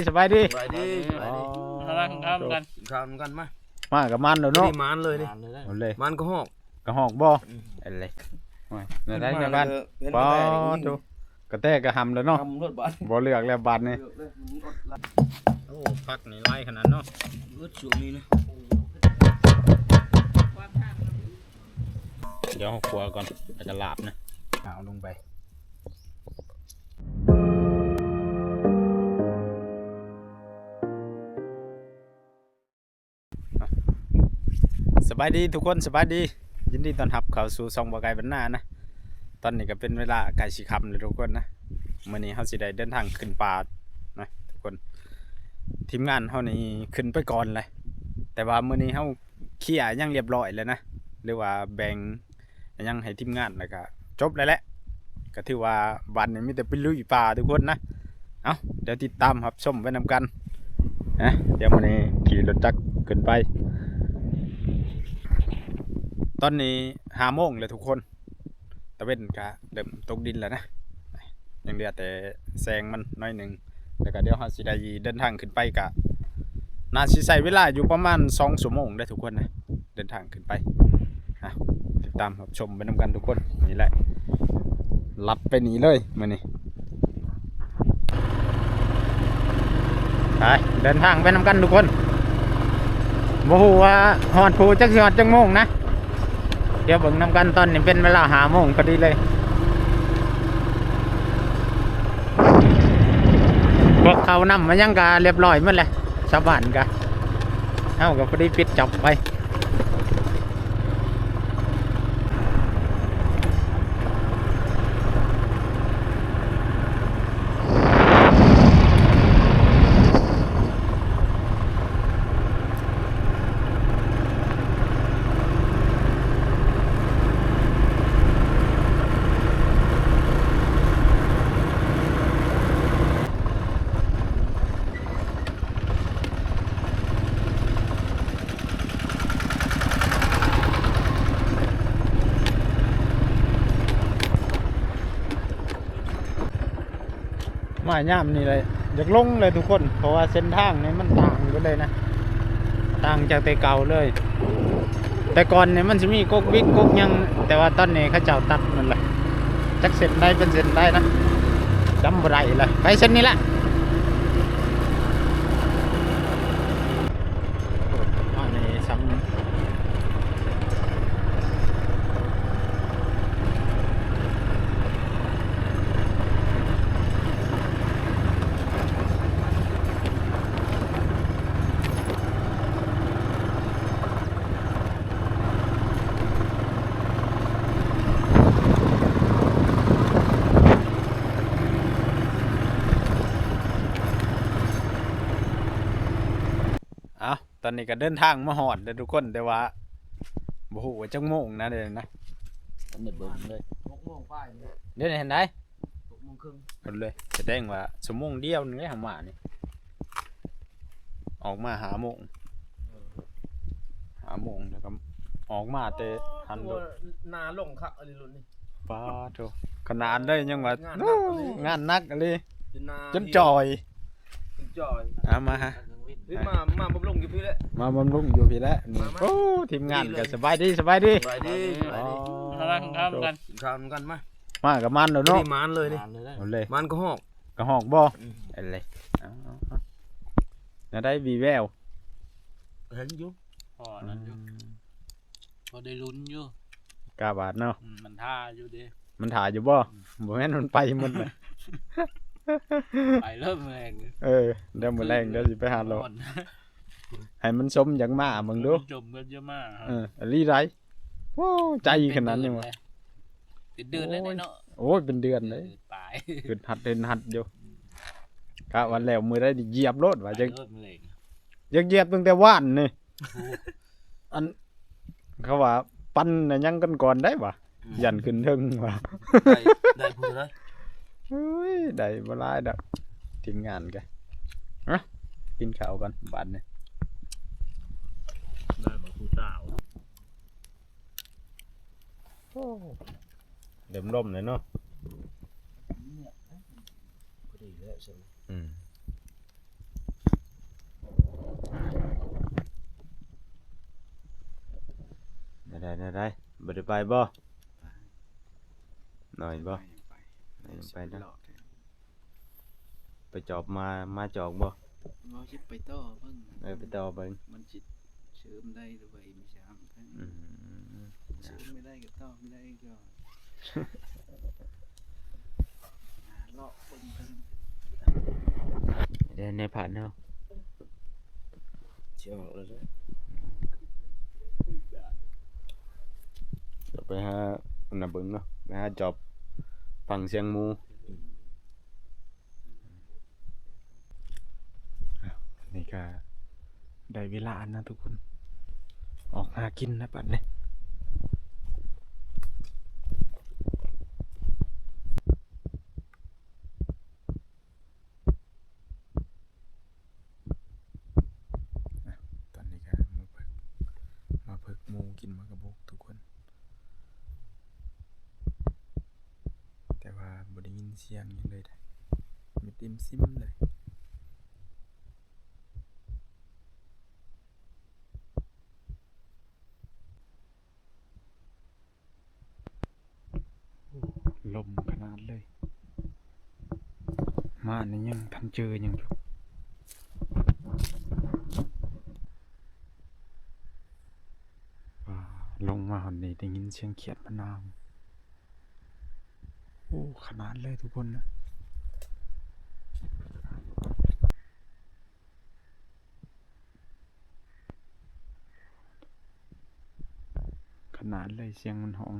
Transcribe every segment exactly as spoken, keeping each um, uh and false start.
สบายดี สบายดี สบายดี อ๋อ มานั่งข้ามกัน กินข้าวนำกันมา มากับมันแล้วเนาะ พอดีมันเลยนี่ มันเลย เอาเลย มันกระฮอก กระฮอกบ่ อืม เอาเลย โอ้ย ขึ้นมา ได้ ในบ้าน แล้วก็เห็น ป๊าด กระแตนี่ โธ่ กระแตกระหำแล้วเนาะ หำรถบาด บ่เลือกแล้วบาดนี่ เลือกเลย มันอดละ โอ้ ผักนี่หลายขนาดเนาะ อึดช่วงนี้นะ เดี๋ยวเอาขัวก่อน แล้วก็ลาบนะ เอาลงไป สบายดีทุกคน สบายดี ยินดีต้อนรับเข้าสู่ช่องบ่าวไก่บ้านนานะ ตอนนี้ก็เป็นเวลาใกล้สิค่ำแล้วทุกคนนะ มื้อนี้เฮาสิได้เดินทางขึ้นป่านะทุกคน ทีมงานเฮานี่ขึ้นไปก่อนเลย แต่ว่ามื้อนี้เฮาเคลียร์หยังเรียบร้อยแล้วนะ หรือว่าแบ่งหยังให้ทีมงานแล้วก็จบแล้วแหละ ก็ถือว่าวันนี้มีแต่ไปลุยป่าทุกคนนะ เอ้า เดี๋ยวติดตามรับชมไปนำกันนะ เดี๋ยวมื้อนี้ขี่รถจักรขึ้นไป ตอนนี้ห้าโมงแล้วทุกคน ตะเว็นก็เริ่มตกดินแล้วนะ ยังเหลือแต่แสงมันหน่อยหนึ่ง แล้วก็เดี๋ยวเฮาสิได้เดินทางขึ้นไปก็ น่าสิใช้เวลาอยู่ประมาณสองชั่วโมงได้ทุกคนนะ เดินทางขึ้นไป อ่ะ ติดตามรับชมไปนำกันทุกคน นี่แหละ ลัดไปนี่เลยมื้อนี้ ไป เดินทางไปนำกันทุกคน บ่ฮู้ว่าฮอดภูจักสิฮอดจักโมงนะ เดี๋ยวเบิ่งนำกัน ตอนนี้เป็นเวลาห้าโมงพอดีเลย พวกเขานำมายังกะเรียบร้อยหมดแหละ ชาวบ้านกะ เฮาก็พอดีปิดจ็อบไป มายามนี้เลย อยากลงเลยทุกคน เพราะว่าเส้นทางนี่มันต่างกันเลยนะ ต่างจากแต่เก่าเลย แต่ก่อนนี่มันสิมีกกบิกกกหยัง แต่ว่าตอนนี้เขาเจ้าตัดหมดเลย จักเส้นใดเป็นเส้นใดนะ จำบ่ได้เลย ไปเส้นนี้ละ อันนี้ซ้ำ เอา ตอนนี้ก็เดินทางมาฮอดแล้วทุกคน แต่ว่าบ่ฮู้ว่าจักโมงนะ เดี๋ยวนี้นะ อันนี้เบิ่งเลย หกโมงปลายนี่ เดี๋ยวนี้เห็นได๋ หกโมงครึ่ง เห็นเลย แสดงว่าชั่วโมงเดียวนึงได้หามานี่ ออกมาห้าโมง เออ ห้าโมงแล้วก็ออกมาแต่หันรถ ตัวหน้าลงคักอะไรรถนี่ ป๊าดโธ่ ขนาดได้ยังว่างานหนักเลย งานหนักเลย จนหน้า จนจ่อย จนจ่อย เอามาฮะ เฮ้ย มา มาบำรุงอยู่พี้แหละ มาบำรุงอยู่พี้แหละ มา มา โอ้ ทีมงานก็สบายดี สบายดี สบายดี สบายดี อ๋อ มานั่งข้ามกัน กินข้าวนำกันมา มากับมันแล้วเนาะ พอดีมันเลยนี่ มันเลย เอาเลย มันกระฮอก กระฮอกบ่ อืม เอาเลย เอา เอา เอา แนวใด๋ มีแวว เห็นอยู่ พอนั่นอยู่ อืม พอได้ลุ้นอยู่ กล้าบาดเนาะ อืม มันท่าอยู่เด้ มันถ่าอยู่บ่ อืม บ่แม่นมันไปหมดเลย ไปเริ่มแรง เออ เดี๋ยวมื้อแรงเดี๋ยวสิไปหาเลาะ ก่อน ให้มันสมอยากมาเบิ่งดู มันจมกันเยอะมากครับ เออ อีหลีใด๋ โอ้ ใจขนาดนี้วะ เป็นเดือนแล้วเนาะ โอ้ย เป็นเดือนเลย เออ ตาย ขึ้นหัด ขึ้นหัดอยู่ กะว่าแล้วมื้อใด๋นี่เหยียบโลดว่า ไป จะ เริ่มแรง อยากเหยียบตั้งแต่วานนี่ โอ้ อัน เขาว่าปั่นน่ะยังกันก่อนได้วะ อืม ยันขึ้นเทิงวะ ได้ ได้ผู้ใด๋ เฮ้ย ได้บ่หลายดอก ทีมงานกะ ฮะ กินข้าวก่อนบาดนี้ ได้บ่ผู้สาว โอ้ เริ่มลมเลยเนาะ พอดีแล้วใช่ไหม อืม ไปบ่ หน่อยบ่ ไป ไปเนาะ ไปจอบมา มาจอบบ่ บ่คิดไปต่อเบิ่ง เออ ไปต่อเบิ่ง มันสิเสริมได้หรือว่าอีกสามครั้ง อืม เสริมไม่ได้ก็ต่อไม่ได้ก็ หาเลาะเบิ่งกัน เดี๋ยวในผ่านเนาะ สิออกแล้วเด้อ เดี๋ยวไปหาอันน่ะเบิ่งเนาะ ไปหาจอบฟังเสียงหมู อ่ะ นี่ก็ได้เวลานะทุกคน ออกหากินนะบัดนี้ อ่ะ ตอนนี้ก็มาเผิก มาเผิกหมูกินหมากกะบกทุกคน แต่ว่าบ่ได้ยินเสียงหยังเลยเด้ มิดอิมซิมเลย ลมขนาดเลย มานี่ยังทันเจอหยังอยู่ อ่า ลงมาฮอดนี่ได้ยินเสียงเขียดมานำ โอ้ ขนาดเลยทุกคนนะ ขนาดเลยเสียงมันฮ้อง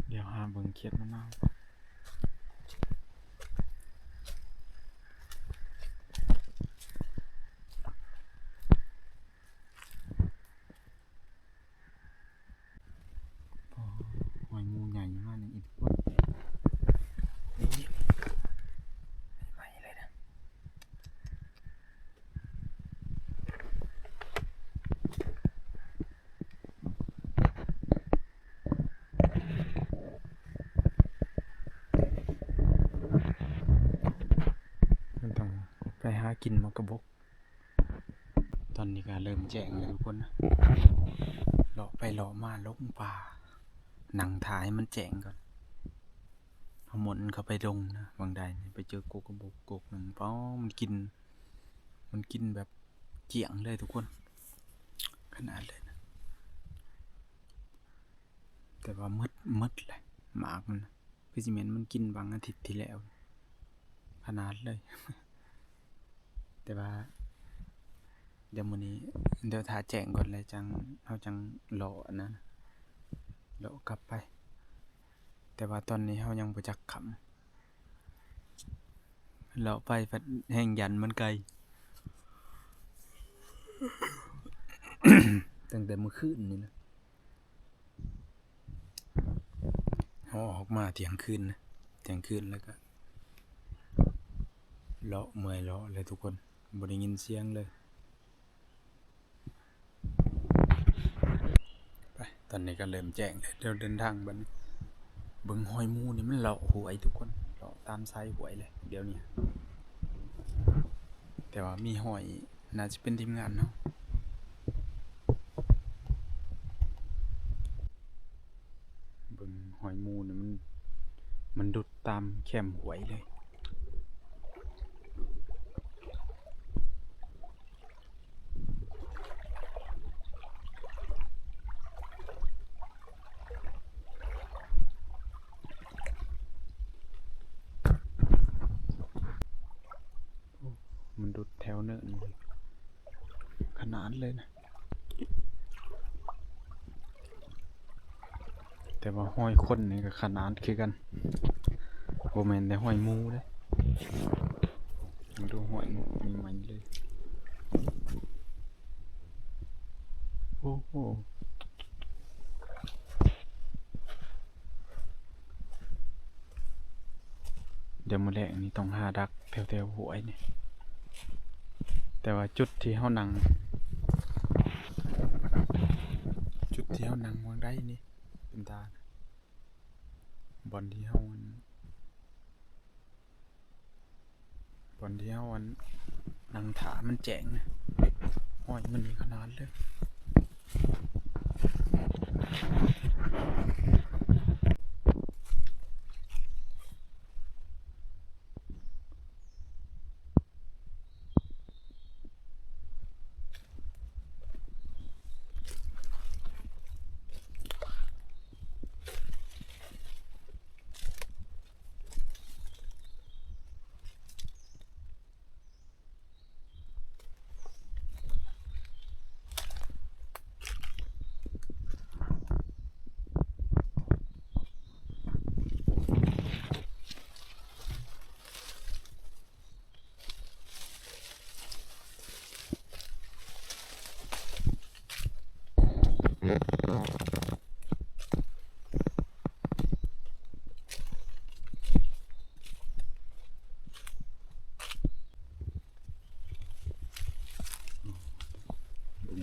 เดี๋ยวหาเบิ่งเขียดมานำ โอ้ หอยหมูใหญ่มากนี่อีกคน นี่ ใหม่ๆเลยนะ มันต้องไปหากินหมากกะบก ตอนนี้ก็เริ่มแจ้งแล้วทุกคนนะ เลาะไปเลาะมาลงป่า นั่งถ่าให้มันแจ้งก่อน เอาหมนเข้าไปลงนะ บางใดนี่ไปเจอกกกะบกกกหนึ่ง ป๊อ มันกิน มันกินแบบเกลี้ยงเลยทุกคน ขนาดเลยนะ แต่ว่าหมด หมดเลย หมากมันนะ คือสิแม่นมันกินบางอาทิตย์ที่แล้ว ขนาดเลย แต่ว่า เดี๋ยวมื้อนี้ เดี๋ยวถ่าแจ้งก่อนแล้วจั่ง เฮาจั่งเลาะอันนั้น เลาะกลับไป แต่ว่าตอนนี้เฮายังบ่จักค่ำ เลาะไปพัดแฮ่งย่านมันไกล ตั้งแต่เมื่อคืนนี่นะ เฮาออกมาเที่ยงคืนนะ เที่ยงคืนแล้วก็ เลาะเมื่อยเลาะเลยทุกคน บ่ได้ยินเสียงเลย ไป ตอนนี้ก็เริ่มแจ้งแล้ว เดี๋ยวเดินทางบัดนี้ เบิ่งหอยหมูนี่มันเลาะห้วยทุกคน เลาะตามชายห้วยเลย เดี๋ยวนี้ แต่ว่ามีหอย น่าจะเป็นทีมงานเฮา เบิ่งหอยหมูนี่มัน มันดุดตามแคมห้วยเลย มันดุดแถวเนิน ขนาดเลยนะ แต่ว่าหอยคนนี่ก็ขนาดคือกัน บ่แม่นแต่หอยหมูเด้ มาดูหอยหมูใหม่ๆเลย โอ้โห เดี๋ยวมื้อแลงนี่ต้องหาดักแถวๆห้วยนี่ แต่ว่าจุดที่เฮานั่ง จุดที่เฮานั่งหม่องใดนี่ เป็นตา บ่อนที่เฮา อัน ก่อนที่เฮาอันนั่งถ่ามันแจ้งนะ ห้อยมันนี่ขนาดเลย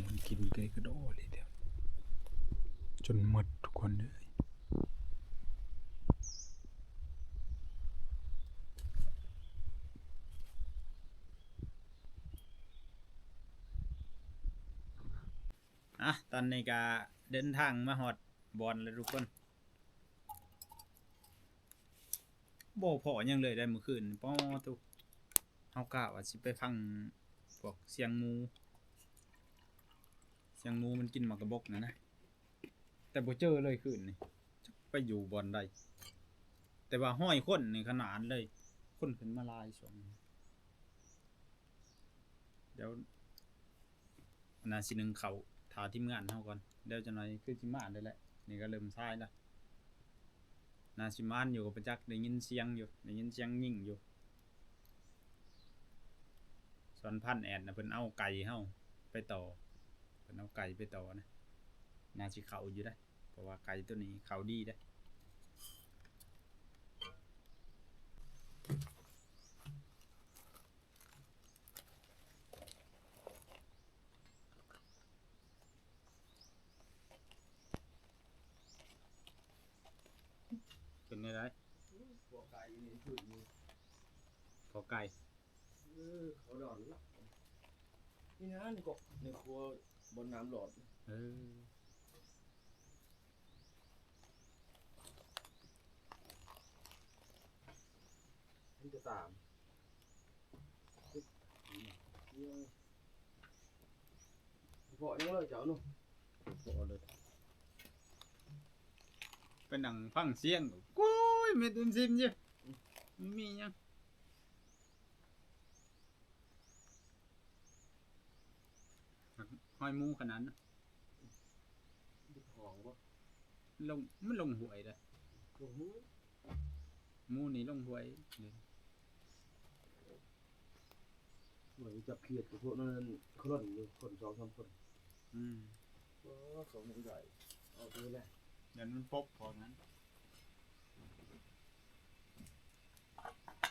มันกินไก่กระโดดเลยเดียว จนหมดทุกคนเลย อ่ะ ตอนนี้ก็เดินทางมาฮอดบ่อนแล้วทุกคน บ่พ้อหยังเลยได้มื้อคืน ป๊อดโธ่ เฮากะว่าสิไปฟังพวกเสียงหมู เสียงหมูมันกินหมากกระบกนะนะ แต่บ่เจอเลยคืนนี้ จักไปอยู่บ่อนใด แต่ว่าห้อยคนนี่ขนาดเลย คนขึ้นมาหลายช่วงนี้ เดี๋ยว น่าสินึ่งข้าวถ่าทีมงานเฮาก่อน เดี๋ยวจักหน่อยคือสิมาได้แหละ นี่ก็เริ่มสายละ น่าสิมานอยู่กับประจักษ์ ได้ยินเสียงอยู่ ได้ยินเสียงยิงอยู่ สอนพันแอดนะ เพิ่นเอาไก่เฮาไปต่อ เพิ่นเอาไก่ไปต่อนะ น่าสิเข้าอยู่ได้ เพราะว่าไก่ตัวนี้เข้าดีได้ เป็นไงได้ พอไก่นี่คือนี่ พอไก่ เออ เขาดอนละ นี่นะ นี่ก็ในครัวบนน้ำหลอด เออ นี่จะสาม พอยังเลยเจ้าหนุ่ม พอเลย ไปนั่งฟังเสียง โอ้ย เม็ดอึมซิมอยู่ มันมีหยัง ห้อยหมูขนาดนั้น หอมบ่ ลง มันลงห้วยเด้อ ลงห้วย หมูนี่ลงห้วยเด้อ ห้วยจับเขียดกับพวกนั้น เขาล่นอยู่ คนสองสามคน อืม โอ้ เขามันใหญ่ เอาไปเลย เดี๋ยวมันปบพอนั้น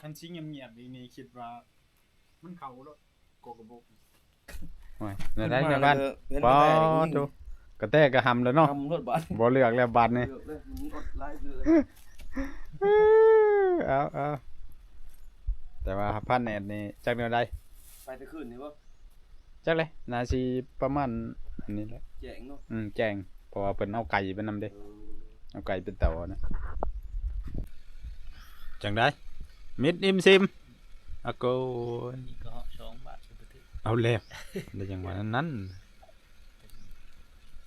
คันสิเงียบๆ อีกนี่คิดว่า มันเข้าแล้ว กกระบก โอ้ย ได้ได้ ขึ้นมา ได้บ้าน แล้วก็เห็น ปอ กระแตอย่างนี้ โธ่ กระแตกระหำแล้วเนาะ ทำรถบัส บ่เลือกแล้วบัดนี่ เลือกเลย มันอดไลฟ์เลย เอา เอา แต่ว่าพันแอดนี่จักแนวใด ไปแต่คืนนี่บ่ จักเลย น่าสิประมาณอันนี้แหละ แจ้งเนาะ อืม แจ้ง เพราะว่าเพิ่นเอาไก่ไปนำเด้ เออ เอาไก่ไปต่อนะ จังได๋ เม็ดอึมซิม อะโกย อีกก็สองบาทสุดท้าย เอาแล้ว ได้จังหวะนั้นๆ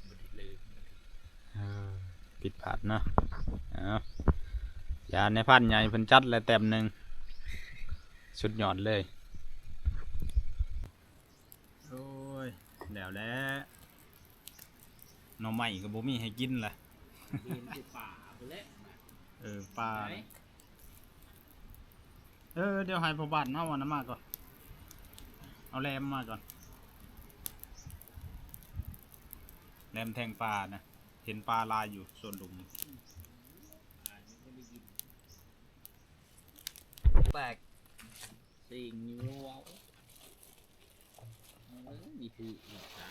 บ่ได้เลย เออ ผิดพลาดเนาะ เอา ยาในพันใหญ่เพิ่นจัดแล้วแต้มหนึ่ง สุดยอดเลย โอ้ย แล้วแหละ หน่อไม้ก็บ่มีให้กินละ เดินไปป่าไปแล้ว เออ ป่า ไหน เออ เดี๋ยวให้พ่อบ้านเอาอันนั้นมาก่อน เอาแหลมมาก่อน แหลมแทงปลานะ เห็นปลาลายอยู่ส่วนหลุม แตก สิ่งอยู่ เอ้ย มีถืออีกครับ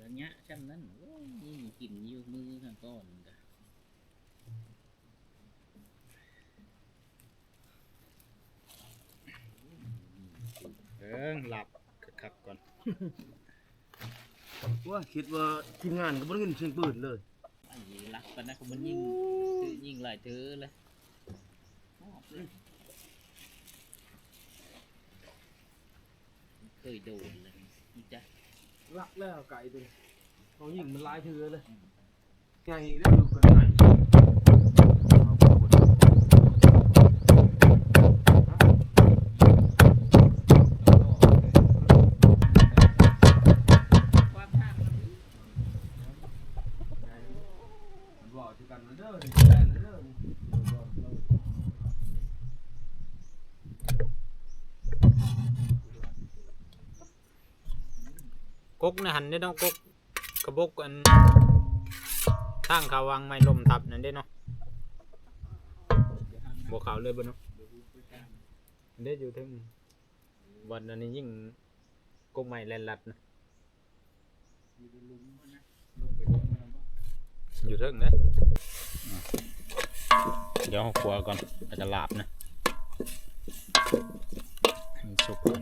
ระยะช่ำนั้น โอ้ย นี่กินอยู่มือข้างก้อนกะ เ หลับคักๆก่อน ว่าคิดว่าทีมงานก็บ่ได้ยินเสียงปืนเลย ไอ้ลักกันนะ เขามันยิง ถือยิงหลายเทื่อเลย เคยโดนเลย นี่จ้ะ ลักแล้วไก่ตัวนี้ เขายิงมันหลายเทื่อเลย ไงแล้วอยู่กันไง กกในหันเด้เนาะ กกกระบกอัน ทางเขาวางไม้ล้มทับนั่นเด้เนาะ บ่เข้าเลยบ่เนาะ เด้อยู่เทิง วันนั้นนี่ยิ่งกกไม้แล่นลัดนะ อยู่เทิงเด้ เดี๋ยวขัวก่อน แล้วก็ลาบนะ ให้มันสุกก่อน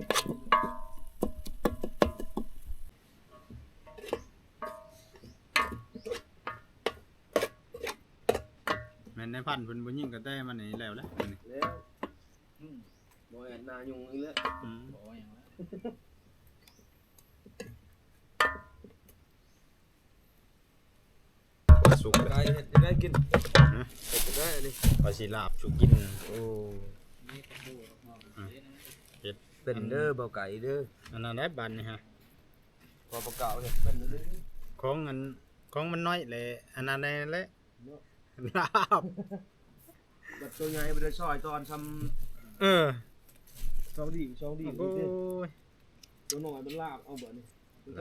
แม่นในพันธุ์เพิ่นบ่ยิงกระแตมันนี่แล้วแหละ แล้ว อืม บ่แอนนายุงอีกแล้ว อืม บ่อย่างแล้ว สุกแล้ว ไก่เฮ็ดได้กิน ฮะ เฮ็ดได้อันนี้ ว่าสิลาบสู่กิน โอ้ เฮ็ด เป็นเด้อ บ่าวไก่เด้อ อันนั้นแหละบัดนี่ฮะ พอบ่าวเก่าเฮ็ดเป็นเด้อ ของอัน ของมันน้อยแหละ อันนั้นแหละ เนาะ ลาบ บัดตัวใหญ่บ่ได้ซอยตอนซ้ำ เออ สองดี สองดี โอ้ย ตัวน้อยมันลาบเอาบัดนี้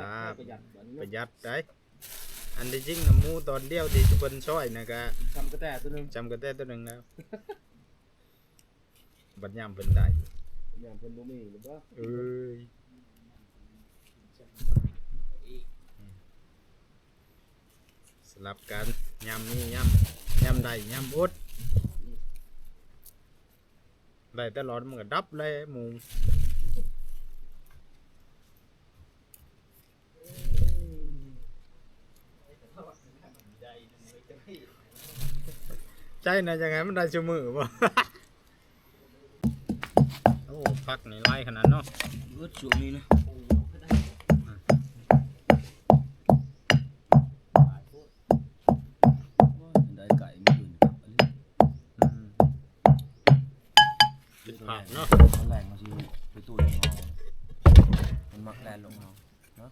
ลาบ ประหยัดบัดนี้ ประหยัดได้ อันที่จริงน่ะหมูตอนเดียวที่เพิ่นซอยน่ะก็ ซ้ำกระแตตัวหนึ่ง ซ้ำกระแตตัวหนึ่งแล้ว บัดยามเพิ่นได้ ยามเพิ่นบ่มีหรือบ่ เอ้ย สลับกัน ยามมี ยาม ยามได้ ยามอด ได้ตลอดมันก็ดับเลยหมู ใช่นะ จั่งใด๋มันได้ซุมื้อบ่ โอ้ ผักนี่หลายขนาดเนาะ อึดช่วงนี้นะ ได้ไก่มื้ออื่นครับ อันนี้ อืม ผิดพลาดเนาะ ตอนแรกมันสิไปตู้ลงเฮา มันมักแล่นลงเฮาเนาะ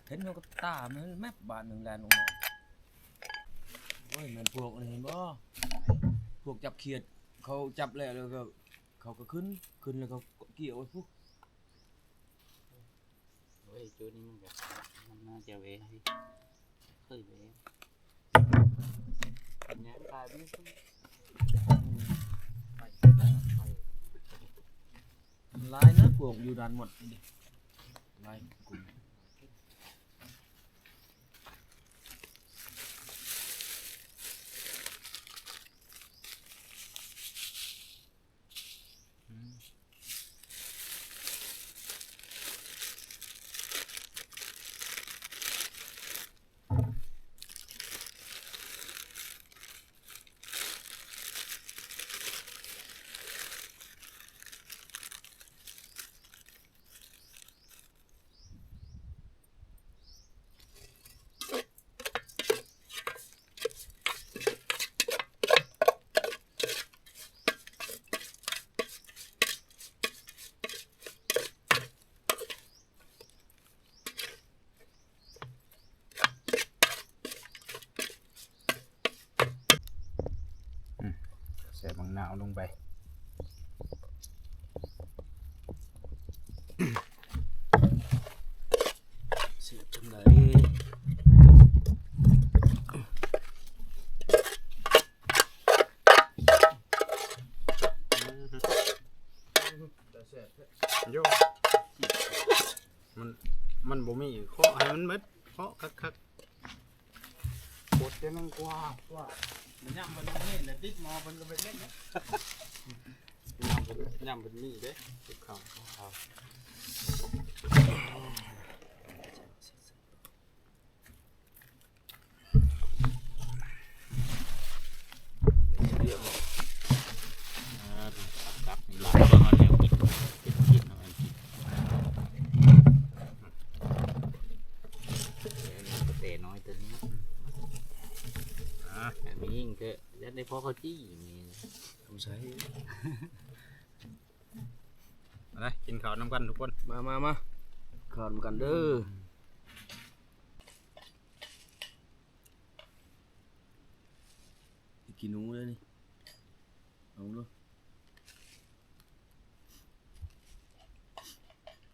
เห็นเขากับตามันแมบ บาดหนึ่งแล่นลงเฮา โอ้ย แม่นพวกอันนี้เห็นบ่ พวกจับเขียด เขาจับแล้ว แล้วก็ เขาก็ขึ้น ขึ้นแล้วเขาก็เกี่ยวไว้พุ้น โอ้ย จุดนี้มันก็ มันน่าจะแหวะ เคยแหวะ เนี่ย ตายไปนี่ มันหลายนะ พวกอยู่ด้านหมดนี่ หลายกลุ่ม อืม ใส่บักนาวลงไป เสียบจังได๋ โย่ มัน มันบ่มี เคาะให้มันหมด เคาะคักๆ โคตรเสียงดังกว่า กว่า มันย่ำมันนี่แหละ ติดหม้อมันก็ไปเล่นนะ ย่ำ ย่ำเป็นมีเด้ ติดข้าวของเขา เรื่อง อ่า ตักนี่หลาย ก็เอาแนวกิน กิน กินเอาอันกิน เดี๋ยวนี้กระแตน้อยตัวนี้ อ่า อันนี้ยิ่งเถอะ ยัดในพ่อเขาจี้นี่ สงสัย มาเลย กินข้าวนำกันทุกคน มามามา ข้าวนำกันเด้อ พริกขี้หนูเลยนี่ เอาเนาะ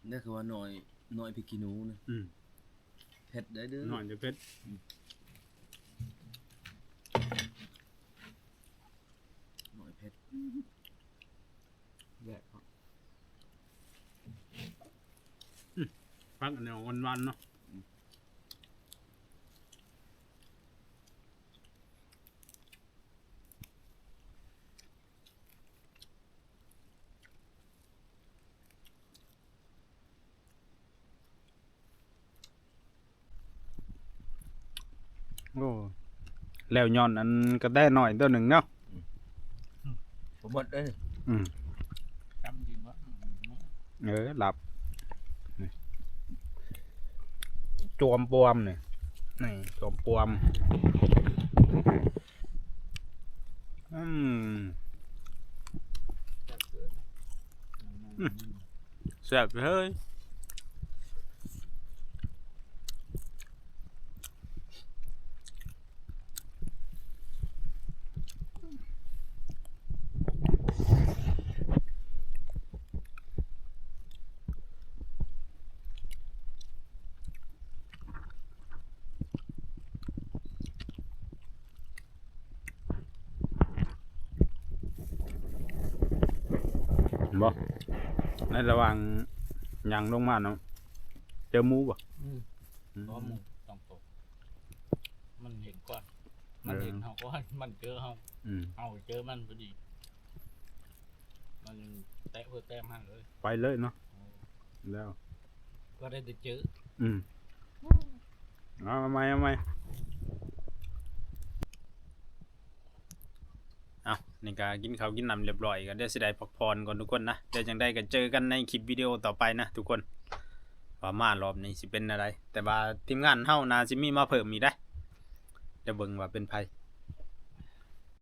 นี่คือว่าหน่อย หน่อยพริกขี้หนูนะ อืม เผ็ดได้เด้อ หน่อยจะเผ็ด อืม หน่อยเผ็ด แดกครับ อืม ผักอันนี้หวานๆเนาะ อืม โอ้ แล้วย้อนอันกระแตน้อยตัวหนึ่งเนาะ บ่หมดเด้อ อืม จำดีวะ เออ หลับ นี่ จวมปวมนี่ นี่ จวมปวม อืม อืม แซ่บเฮ้ย เห็นบ่ ในระหว่างย่างลงมาเนาะ เจอหมูบ่ อืม อืม เพราะหมูสองตัว มันเห็นก่อน มันเห็น เออ เฮาก่อน มันเจอเฮา อืม เฮาเจอมันพอดี มันแตะเพื่อแต้มหันเลย ไปเลยเนาะ โอ้ แล้ว ก็ได้แต่เจอ อืม เอา เอาใหม่ เอาใหม่ เอา นี่ก็กินข้าวกินน้ำเรียบร้อย ก็เดี๋ยวสิได้พักผ่อนก่อนทุกคนนะ เดี๋ยวจั่งใดก็เจอกันในคลิปวิดีโอต่อไปนะทุกคน ว่ามารอบนี้สิเป็นอะไร แต่ว่าทีมงานเฮาน่าสิมีมาเพิ่มอีกได้ เดี๋ยวเบิ่งว่าเป็นไผ